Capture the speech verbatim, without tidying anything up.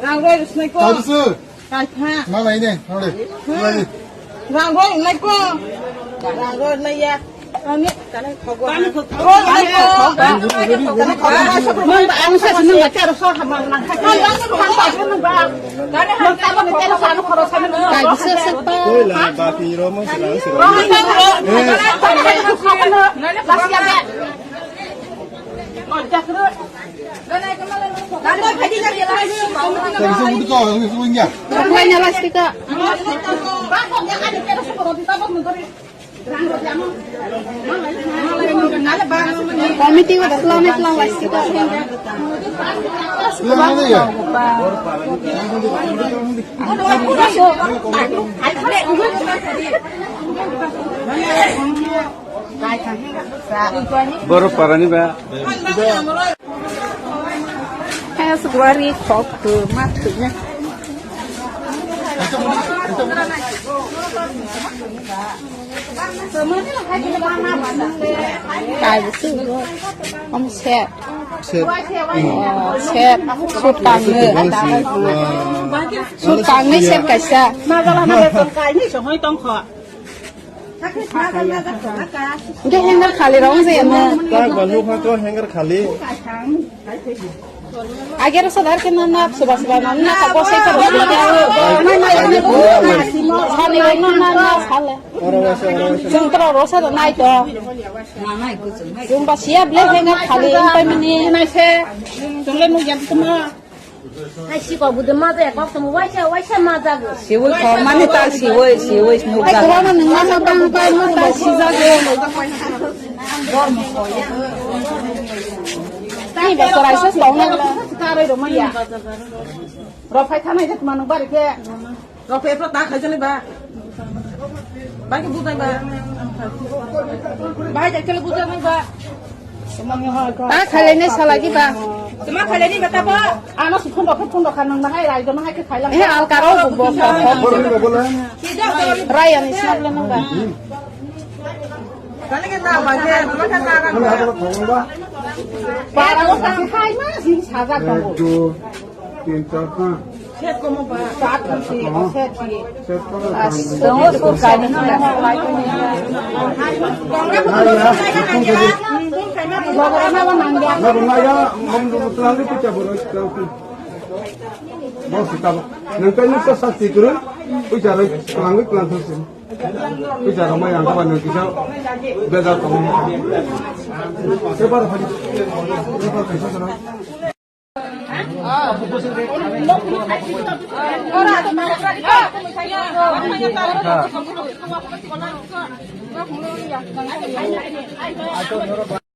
Rang roi rwsnai ko. Tabusu. Kaitha. Ma lai ne, hore. Hmm. Rang roi rwnai ko. Rang roi rwnai ya. Ani. Roi rwnai ko. Ang sa sini nggak cara so sama nang. Kan yang itu kan tak pernah nang. Kan yang itu kan tak pernah nang. Kaitha sa sa pa. Koi la, ba pi ro mo sila sila. Roi rwnai ko. Eh. Last year. Committee o tlang tlang lai sika. Borok parani ba. February khok tu ma thwkya. Kai bu tu. Om set. Set. Oh, set. Sut kangni. Sut kangni set kaisa. Hingke hanger khali rong je emo. Tak ba nukha ko hanger khali. Agero sadar ke na na suba suba na na ka bosai ka. Sani rong na na na sale. Oro wasa, oro wasa. Jeng tro rosa do nai to. Jeng ba sia ble hanger khali in pai mini. Nai se. Jeng le nu yan tuma. Hai si ko bude ma de kok tamo waisa waisa ma jago. Siwui khormani ta siwui, siwui nukjak. Ai, khorma nungma ma bang bai ma ta sijago. Ni ba korai sa tong na. Karoi roma ya. Rok phai thanai je tuma nung bari khe. Rok phai phra ta khai jani ba. Bai khe bujai ba. Bai je kele bujai ba. Ta khailai nai salai di ba. Tuma khailai di ba ta ba. Ano si phone rok phone rok kha nang nang ai rai do nang ai khe khailang. Eh, al karo bo bo. Rai ani snap le nang ba. Kani ke ta ba ke, tuma kha ta ra. Para lo sa khai ma si sa ja ko. Tin, char, panch. Set komo ba. Set komo. Set komo. Tongo sorkari no. Nang kaya, om dulu tulang di pecah boros kau tu. Bos kita, nang kaya ni sa sakti kurun, pecah lagi, tulang di tulang tu sih. Pecah rumah yang kawan yang kita, beda kamu. Sebar hari, sebar kisah sana.